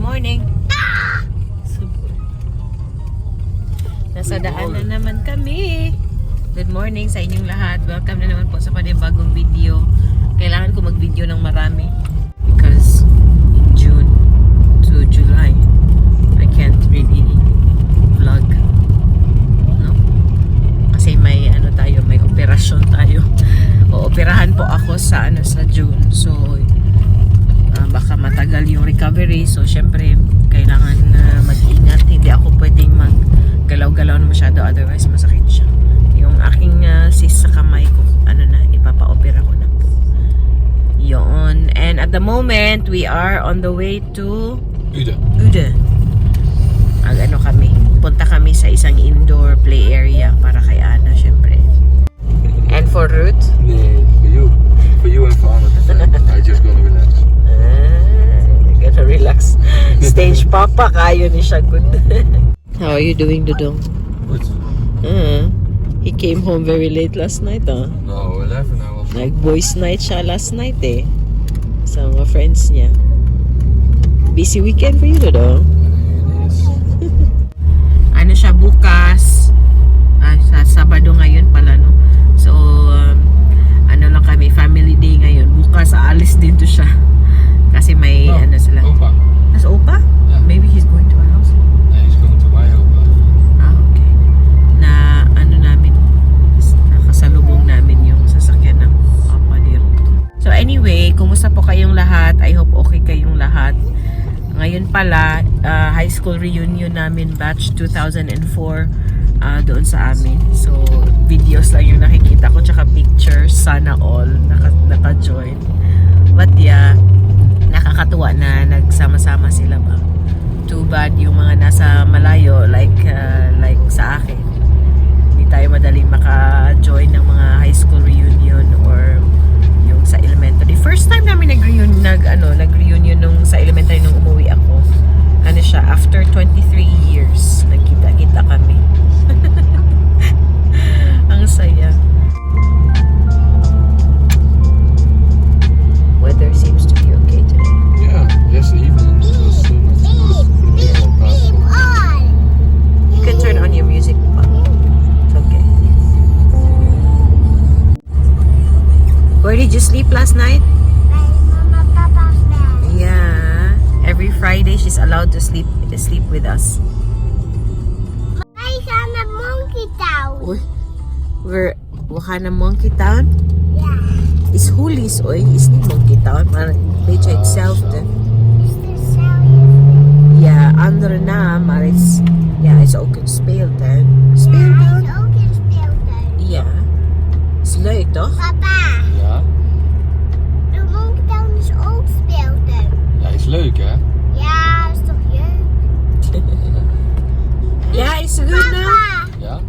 Morning. Nasa daan na naman kami. Good morning sa inyong lahat. Welcome na naman po sa panibagong video. Kailangan ko mag-video ng marami because in June to July, I can't really vlog. No? Kasi may ano tayo, may operasyon tayo. O operahan po ako sa ano, sa June. So baka matagal yung recovery. So syempre kailangan na mag-ingat. Hindi ako pwedeng maggalaw-galaw na masyado, otherwise masakit siya. Yung aking cyst sa kamay ko, ano na, ipapa-opera ko na po. Yun. And at the moment, we are on the way to Uden. Uden. Ag ano kami, punta kami sa isang indoor play area para kay Ana, syempre. And for Ruth? Nee, for you. For you and for Anna. I just gonna relax. Ah, gonna relax. Stage papa, kayo ni siya good. How are you doing, Dudong? Goed. He came home very late last night, ah. No, 11 I was. Nag boys night siya last night eh. Sa mga friends niya. Busy weekend for you, Dudong. It is. Ano siya bukas, sa Sabado ngayon pala, no? So ano lang kami, family day ngayon. Bukas aalis din to siya kasi may Oh, ano sila. Opa. Nasa opa? Yeah. Maybe he's going to our house. Nee, he's going to my opa. Ah, okay. Na ano namin, nakasalubong namin yung sasakyan ng papa ni Ruth. So anyway, kumusta po kayong lahat? I hope okay kayong lahat. Ngayon pala, high school reunion namin, batch 2004, doon sa amin. So, videos lang yung nakikita ko, tsaka pictures. Sana all naka-join. But yeah, nakakatuwa na nagsama-sama sila ba. Too bad yung mga nasa malayo, like sa akin. Hindi tayo madaling maka-join ng mga high school reunion or yung sa elementary. First time namin nag-reunion, nag-reunion nung sa elementary nung umuwi ako. Ano siya, after 23 years, nagkita-kita kami. Ang saya. Weather seems to be okay today. Yeah, yesterday evening it was not good for the people on. You can turn on your music pa. It's okay. Where did you sleep last night? Mama, papa's bed. Yeah. Every Friday she's allowed to sleep with us. Wij gaan naar Monkey Town. Uy. We gaan naar Monkey Town? Ja. Is Hoolies, oy. Is niet Monkey Town, maar een beetje hetzelfde. Is dezelfde. Ja, andere naam, maar het is, ja, is ook een speeltuin. Ja, Speeltuin? Is ook een speeltuin. Ja. Is leuk, toch? Papa, Ja? De Monkey Town is ook speeltuin. Ja, is leuk, hè? Ja, is toch leuk? Ja, is het goed nou? Papa, Ja?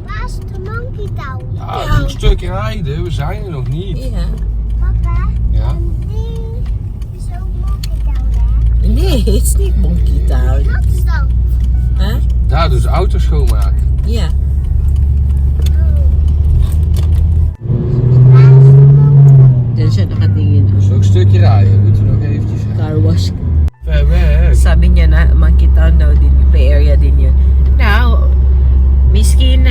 waar is de Monkey Town? Ja, nog een stukje rijden, we zijn er nog niet. Ja. Papa, Ja? en die is ook Monkey Town, hè? Nee, het is niet Monkey Town. Wat is dat? Huh? Daar dus auto's schoonmaken. Ja. Oh. Waar is de Monkey Town? Diyan siya nakatingin. Dus nog een stukje rijden, moeten we nog eventjes rijden. Car wash. Ver weg. Sabi niya na Monkey Town daw din, play area din yun. Now, misschien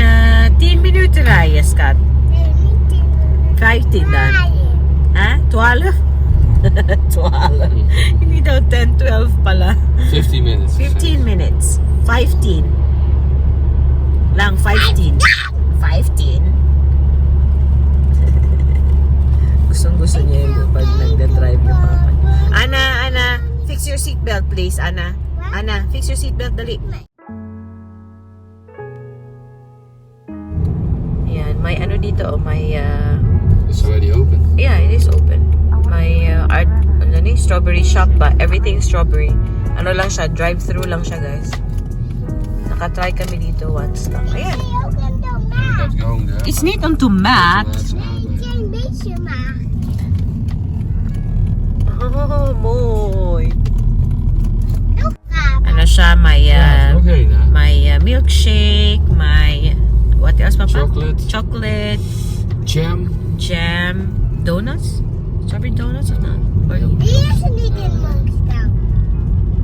10 minuten rijden, schat. Nee, niet 10 minuten. 15 dan. Rijden. Ha? 12? 12. Hindi daw 10, 12 pala. 15 minutes. 15 minutes. 15. Lang, 15. 15. Gustong gusto niya yung pag nagda-drive yung papa niya. Ana, Ana, fix your seatbelt, please, Ana. Ana, fix your seatbelt, dali. Yan, may ano dito, oh, may, It's already open. Yeah, it is open. May art, ano ni, strawberry shop ba? Everything strawberry. Ano lang siya, drive-through lang siya, guys. Nakatry kami dito once lang. Ayan. Nee, ook een tomaat. Let's go there. It's niet een tomaat. Nee, een klein beetje maar. Oh, mooi. Nog rapen. Ano siya, may, Ja, nog één, hè? may milkshake, may, what else, Papa? Chocolate. Chocolate, Jam. Jam, donuts? Strawberry donuts or not? Or Die is er niet in Monkey Town.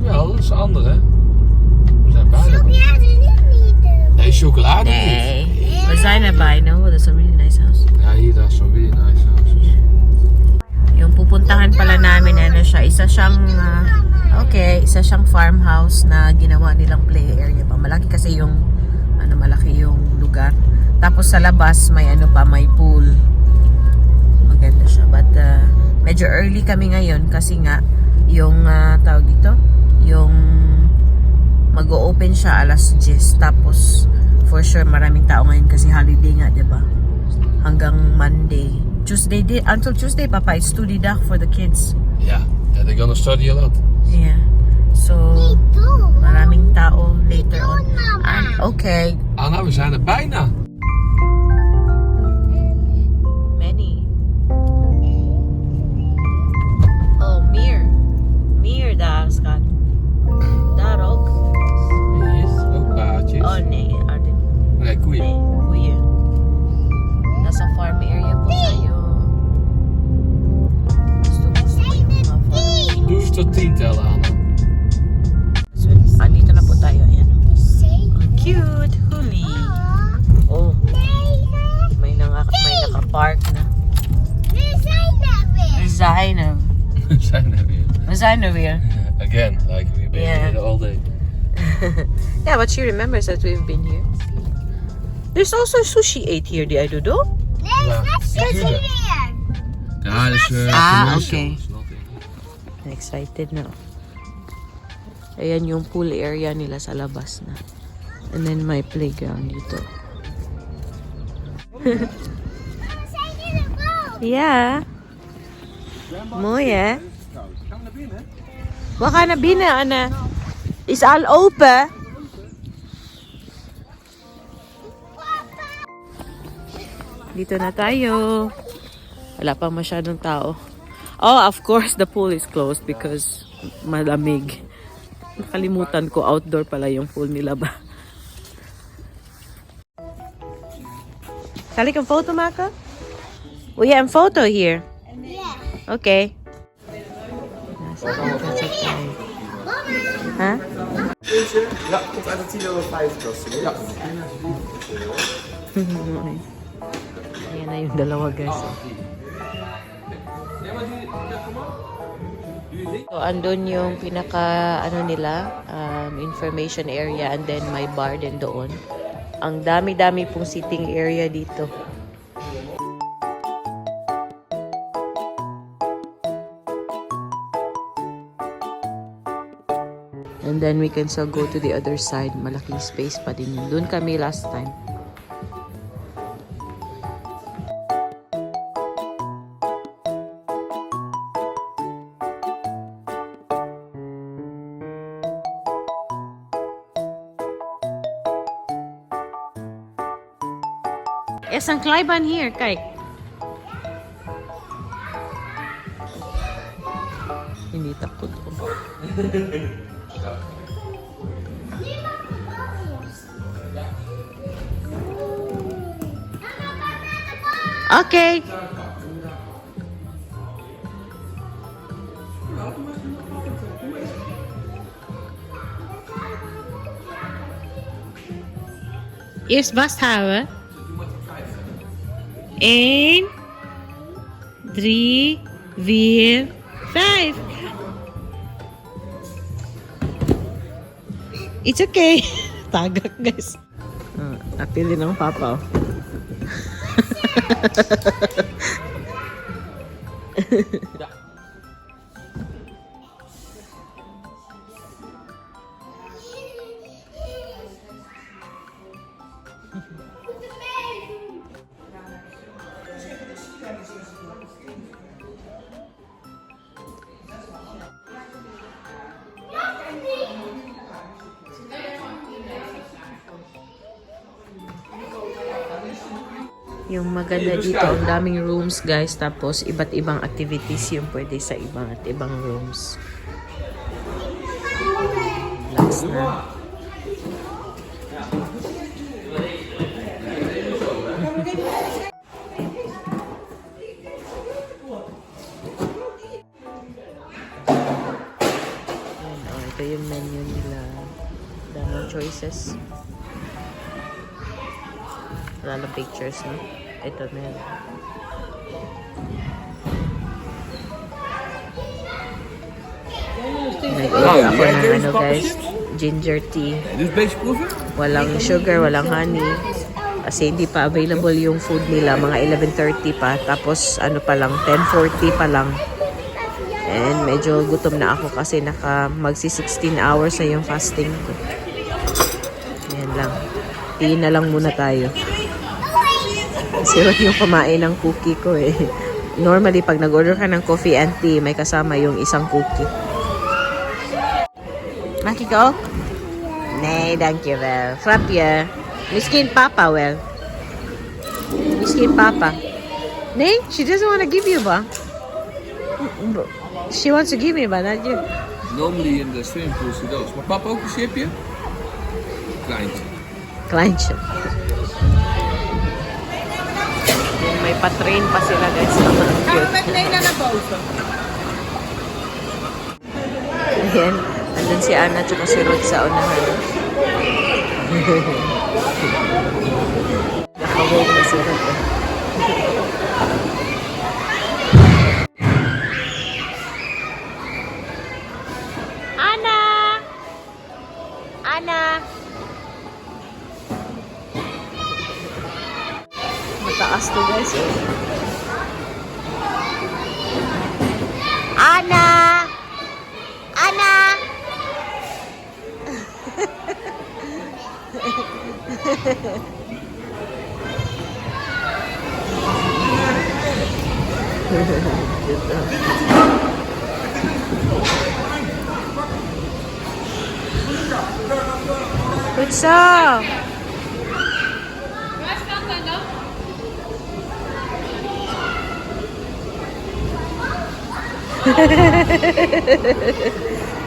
Wel, dat is andere. We zijn bijna. Chocolade niet niet. Nee, chocolade Nee. niet. We zijn er bijna. Oh, that's a really nice house. Ja, hier daar is zo'n really nice house. Yung pupuntahan pala namin, ano siya, isa siyang, okay, isa siyang farmhouse na ginawa nilang play area pa. Malaki kasi yung, ano, malaki yung lugar. Tapos sa labas, may ano pa, may pool. Maganda siya. But, medyo early kami ngayon kasi nga, yung, tawag dito, yung mag-open siya alas 10. Tapos, for sure, maraming tao ngayon kasi holiday nga, 'di ba? Hanggang Monday. Tuesday, di, until Tuesday, Papa, it's studiedag for the kids. Ja, yeah, they're gonna study a lot. Yeah. So, Niet doen. maraming tao later on. Doen, mama. And, okay. Anna, we zijn er bijna. Many. Oh, meer. Meer daar, schat. Daar ook. Hier, ook paardjes. Oh, nee. Arden. Nee, koeien. Nee, kuya. Nasa farm area po tayo. Gusto gusto ko yung mga farm. Doe eens tot 10 tellen, Anna. So, andito na po tayo. Ayan. Ang Zeven. cute. Huli. Oh, Negen. may naka-park na. We zijn er weer. We zijn er. We zijn er weer. We zijn er weer. Again, like we've been here all day. Yeah, but she remembers that we've been here. There's also sushi ate here, di I do? Nee, Ja. het is sushi weer. Ja, dat is Ah, commercial. oké. It's not in- Excited na. Ayan yung pool area nila sa labas na. And then may playground dito. We zijn in de boot. Yeah. Mooi hè? We gaan naar binnen, Anne. Is al open. Dito na tayo. Wala pa masyadong tao. Oh, of course, the pool is closed because malamig. Nakalimutan ko, outdoor pala yung pool nila ba? Zal ik een foto maken? Wil jij een foto hier? Ja. Oké. Nasa entrance tayo. Ha? Ja, komt uit de €10,50 alsjeblieft. Ja. Okay. Ayan na yung dalawa, guys. So, andun yung pinaka, ano nila, information area and then may bar din doon. Ang dami-dami pong sitting area dito. And then we can still go to the other side. Malaking space pa din yun. Doon kami last time. Is een glijbaan hier, kijk. Hindi takot ko. Okay. Eerst vasthouden. 1, 3, 4, 5. It's okay. Tagak, guys. Napili ng papa. Oh. Yung maganda dito, ang daming rooms, guys. Tapos, iba't ibang activities yung pwede sa ibang at ibang rooms. Relax na. Ayan, oh, Ito yung menu nila. Daming choices. Wala lang pictures, no? Ito, meron. Nag-order ako ng ano, guys, ginger tea. Dus beetje proeven? Walang sugar, walang honey. Kasi hindi pa available yung food nila. Mga 11:30 pa. Tapos ano pa lang, 10:40 pa lang. And medyo gutom na ako kasi naka magsi 16 hours na yung fasting ko. Ayan lang. Tea na lang muna tayo. Kasi wag yung kumain ng cookie ko eh. Normally, pag nag-order ka ng coffee and tea, may kasama yung isang cookie. Mag ik ook? Nee, dankjewel. Grapje. Misschien papa wel. Misschien papa. Nee, she doesn't want to give you ba? She wants to give me, but not you. Normally in de swimming pool zit doos. Mag papa ook een chipje? Kleintje. Kleintje. May pa-train pa sila, guys. Gaan we met Lena naar boven? Ayan. Andun si Anna at si Rod sa unahan. Nakawog na si Rod, eh. Anna! Anna! Mataas to, guys, eh. Anna! Anna! What's up? Waar staat dat dan?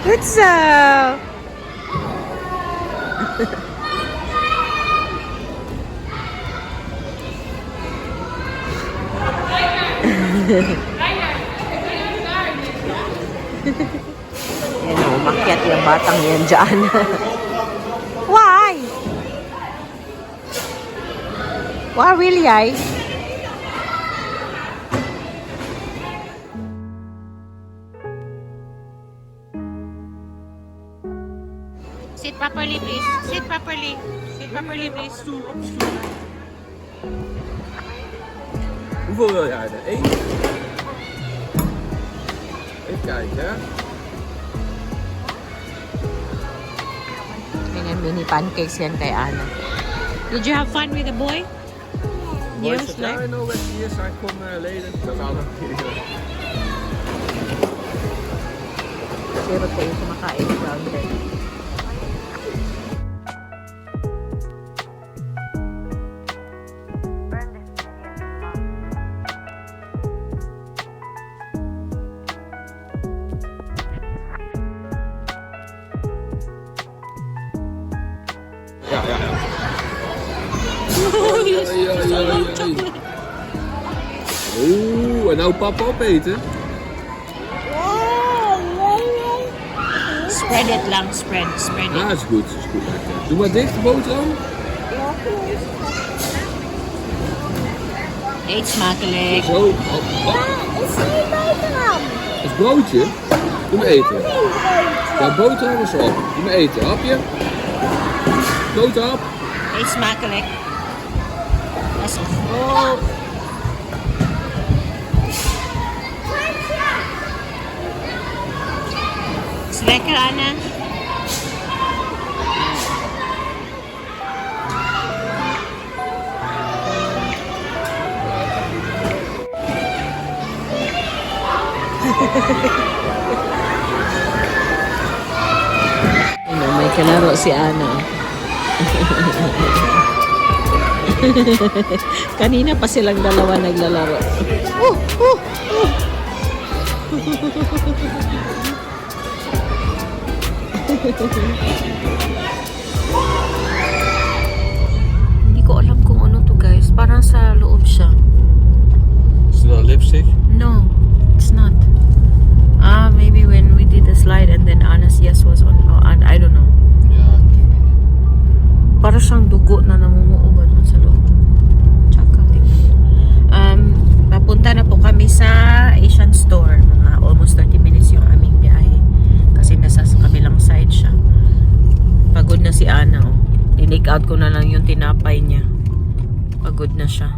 What's up? Yan o, umakyat yung batang yan dyan. Why? Why really, ay? Sit properly, please. Sit properly. Sit properly, please. Hoeveel wil jij er? Eén? Even kijken, hè. Ganyan, mini pancakes yan kay Ana. Did you have fun with the boy? Mooi Yes, is dat jij nou weg hier zijn kom leden. Dat is allemaal. Si Rod po yung kumakain ng brown bread. Ja. Oei, oei, oei, oei. Oeh, en nou papa opeten. Spread it lang. Spread. Spread it. Ja, is goed. Is goed. Lekker. Doe maar dicht de boterham. Eet smakelijk. Zo, hop, hop. Is geen boterham. Dat is broodje. Doe maar eten. Geen broodje. Ja, boterham is op. Doe maar eten. Hapje. Grote hap. Eet smakelijk. Dat is een groot. Is lekker, Anna. Ano, may kalaro si Ana. Kanina pa silang dalawa naglalaro. Oh, oh, oh. Hindi ko alam kung ano to, guys. Parang sa loob siya. Is het een lipstick? No, it's not. Ah, maybe when we did the slide and then Anna's yes was on. Tinitake out ko na lang yung tinapay niya. Pagod na siya.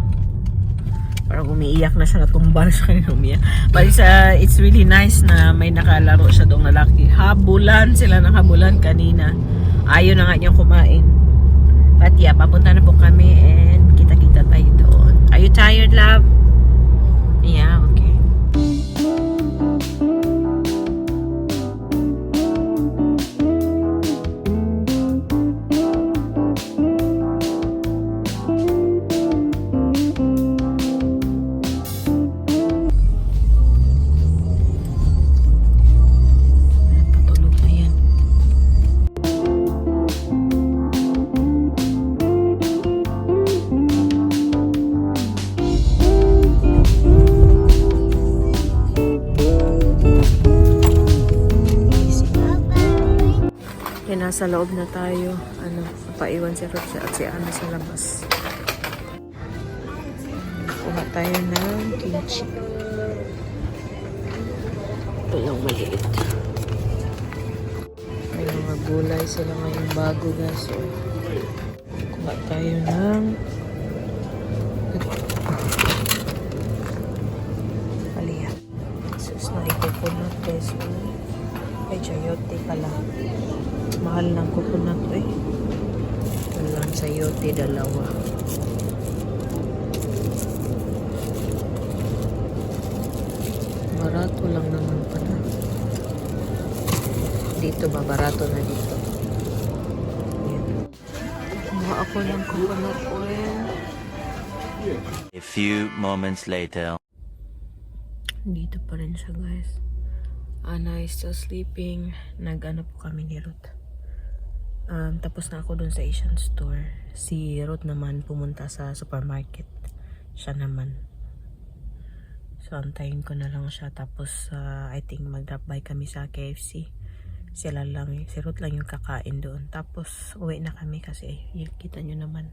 Parang umiiyak na siya, natumba na siya kanina umiyak. But it's really nice na may nakalaro siya doong lalaki. Habulan sila ng habulan kanina. Ayaw na nga niyang kumain. But yeah, papunta na po kami and kita-kita tayo doon. Are you tired, love? Yeah, okay. Patulog na yan. Kaya nasa loob na tayo. Ano, napaiwan si Rob at si Ana sa labas. Kuha tayo ng kimchi. Ito yung maliit. May mga gulay sila ngayong bago, guys. So, kuha tayo ng Aliya. Sus na coconut, guys. Ay, chayote pala. Mahal ng coconut eh. Ito lang sayote, dalawa. Barato lang naman pala. Dito ba? Barato na dito. Ayan. Kumuha ako ng coconut oil. A few moments later. Dito pa rin siya, guys. Ana is still sleeping. Nag-ano po kami ni Ruth. Tapos na ako dun sa Asian store. Si Ruth naman pumunta sa supermarket. Siya naman. So, antayin ko na lang siya. Tapos, I think mag-drop by kami sa KFC. Sila lang, si Ruth lang yung kakain doon. Tapos, uwi na kami kasi, eh, kita nyo naman,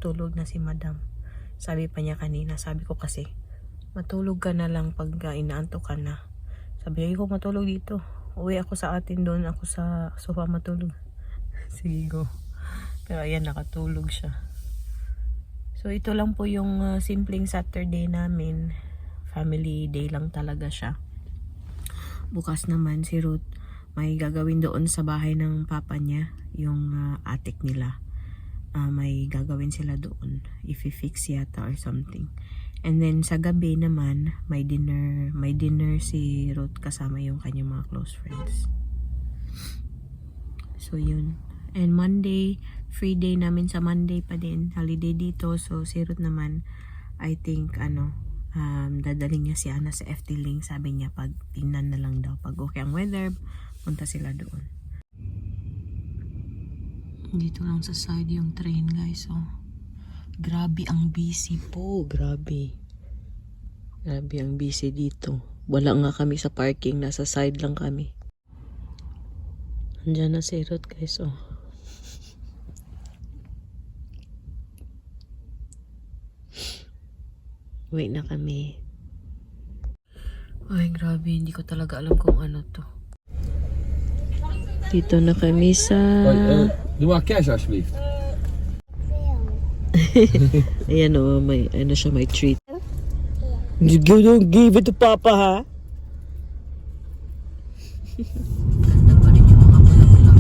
tulog na si Madam. Sabi pa niya kanina, sabi ko kasi, matulog ka na lang pag inaantok ka na. Sabi niya, ayoko matulog dito. Uwi ako sa atin doon, ako sa sofa matulog. Sige, go. Pero ayan, nakatulog siya. So, ito lang po yung simpleng Saturday namin. Family day lang talaga siya. Bukas naman si Ruth may gagawin doon sa bahay ng papa niya, yung attic nila. May gagawin sila doon. If-fix yata or something. And then sa gabi naman, may dinner si Ruth kasama yung kanyang mga close friends. So yun. And Monday, free day namin sa Monday pa din. Holiday dito. So si Ruth naman, I think ano, dadalhin niya si Ana sa Efteling. Sabi niya, pag tingnan na lang daw. Pag okay ang weather, punta sila doon. Dito lang sa side yung train, guys. Oh. Grabe ang busy po. Grabe. Grabe ang busy dito. Wala nga kami sa parking. Nasa side lang kami. Andiyan na si Ruth, guys. Oh. Wait na kami. Ay, grabe. Hindi ko talaga alam kung ano to. Dito na kami sa Doe maar cash, alsjeblieft. Ayan o, may, ano siya, may treat. You don't give it to Papa, ha? Ganda pa rin yung mga bulaklak.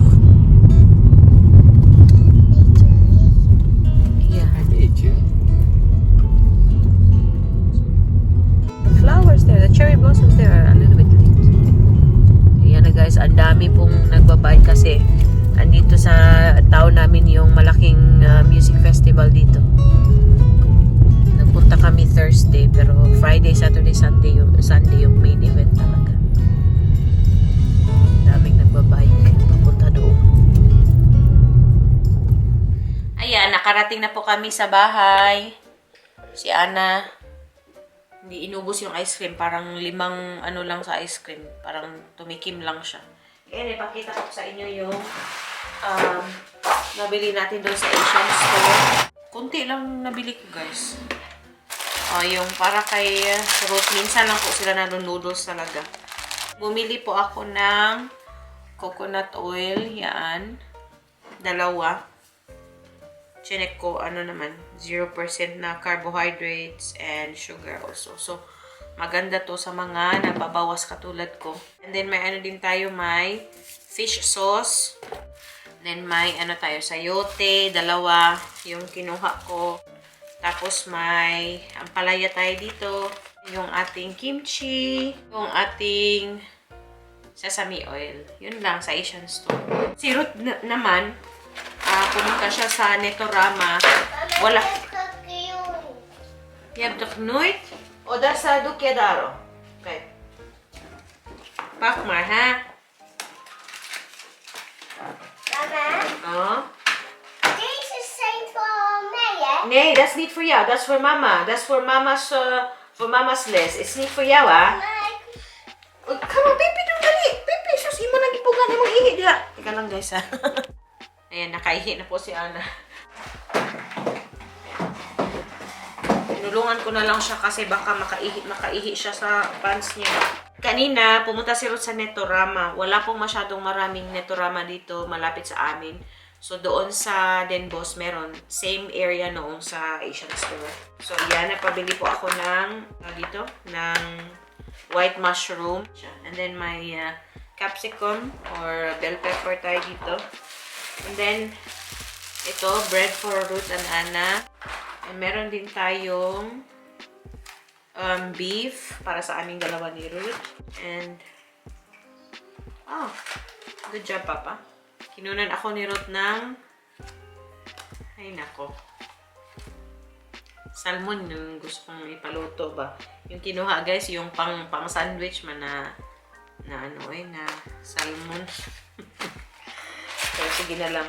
Yeah. Beetje. The flowers there, the cherry blossoms there are a little bit late. Ayan na, guys, ang dami pong nagbabike kasi andito sa town namin yung malaking music festival dito. Nagpunta kami Thursday, pero Friday, Saturday, Sunday yung main event talaga. Daming nagbabike papunta doon. Ayan, nakarating na po kami sa bahay. Si Ana, hindi inubos yung ice cream. Parang limang ano lang sa ice cream. Parang tumikim lang siya. Ayan, ipakita ko sa inyo yung nabili natin doon sa Asian store. Kunti lang nabili ko, guys. Oh, yung para kay Ruth. Minsan lang po sila nanonoodles talaga. Bumili po ako ng coconut oil. Yan. Dalawa. Chinek ko, ano naman, 0% na carbohydrates and sugar also. So, maganda to sa mga nagbabawas katulad ko. And then, may ano din tayo, may fish sauce. Then, may ano tayo, sayote, dalawa yung kinuha ko. Tapos, may ampalaya tayo dito. Yung ating kimchi, yung ating sesame oil. Yun lang sa Asian store. Si Ruth naman, pumunta siya sa Nettorama. Wala. Je hebt toch nooit? Oh, dat is doekje daar. Oh. Kijk. Pak maar, hè? Mama, Oh. deze zijn voor mij, hè? Nee, dat is niet voor jou. Dat is voor mama. Dat is voor mama's les. It's niet voor jou, ah. Maar ik Oh, come on, baby, dong dali. Baby, sus, imo nang gipugan imong ihi diha. Teka lang, guys, ha. Ayan, nakaihi na po si Ana. Tinulungan ko na lang siya kasi baka makaihi siya sa pants niya. Kanina, pumunta si Ruth sa Nettorama. Wala pong masyadong maraming Nettorama dito malapit sa amin. So, doon sa Den Bosch meron. Same area noong sa Asian store. So, yan. Napabili po ako ng, tawag dito, ng white mushroom. And then, may capsicum or bell pepper tayo dito. And then, ito, bread for Ruth and Anna. And meron din tayong beef para sa aming dalawa ni Ruth. And, oh, good job, Papa. Kinunan ako ni Ruth ng, ay nako, salmon yung gusto kong ipaluto ba. Yung kinuha, guys, yung pang sandwich man na ano eh, na salmon. Pero sige na lang.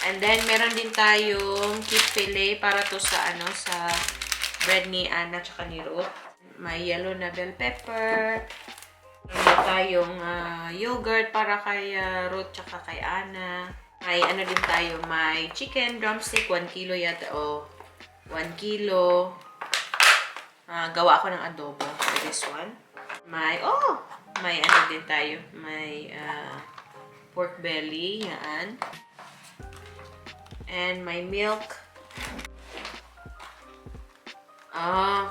And then, meron din tayong kipfilet para to sa ano, sa bread ni Anna tsaka ni Ruth. May yellow na bell pepper. Meron din tayong yogurt para kay Ruth tsaka kay Anna. May ano din tayo, may chicken drumstick, 1 kilo yata o 1 kilo. Gawa ako ng adobo for this one. May, oh, may ano din tayo, may pork belly, yan. And may milk.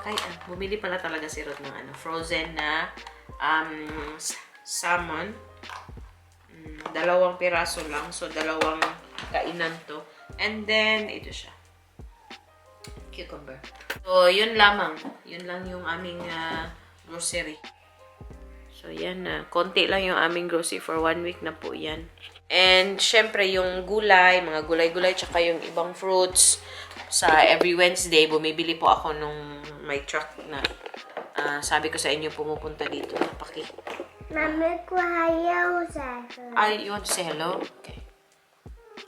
Kaya bumili pala talaga si Ruth ng ano, frozen na salmon. 2 piraso lang. So, dalawang kainan to. And then, ito siya. Cucumber. So, yun lamang. Yun lang yung aming grocery. So, yan na. Konti lang yung aming grocery for one week na po yan. And, syempre, yung gulay, mga gulay-gulay, tsaka yung ibang fruits. Sa every Wednesday, bumibili po ako nung may truck na sabi ko sa inyo, pumupunta dito. Napaki. Mama, ik wil hallo zeggen. Ay, you want to say hello? Okay.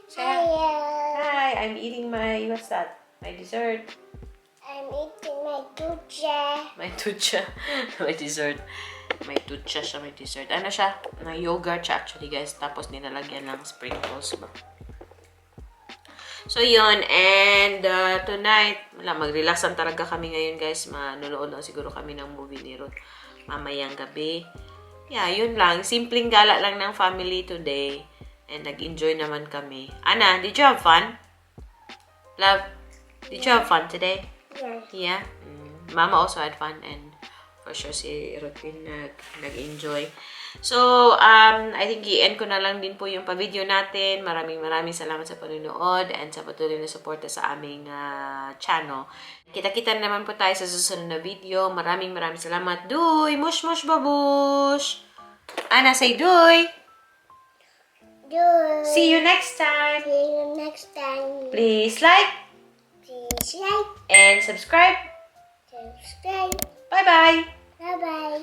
Say hi. Hello. Hi, I'm eating my, what's that? My dessert. I'm eating my toetje. My toetje. My dessert. May toetje siya, may dessert. Ano siya? Na yogurt siya actually, guys. Tapos nilalagyan ng sprinkles ba? So, yun. And tonight, wala, mag-relaxan talaga kami ngayon, guys. Manonood lang siguro kami ng movie ni Ruth mamayang gabi. Yeah, yun lang. Simpleng gala lang ng family today. And nag-enjoy naman kami. Anna, did you have fun? Love, did you have fun today? Yes. Yeah. Mama also had fun and for sure si Ruth din nag-enjoy. So, I think i-end ko na lang din po yung pa-video natin. Maraming maraming salamat sa panonood and sa patuloy na suporta sa aming channel. Kita-kita naman po tayo sa susunod na video. Maraming maraming salamat. Doei! Mush mush babush! Anna, say doei! Doei. See you next time! See you next time. Please like Please like, and subscribe. Subscribe. Bye-bye! Bye bye.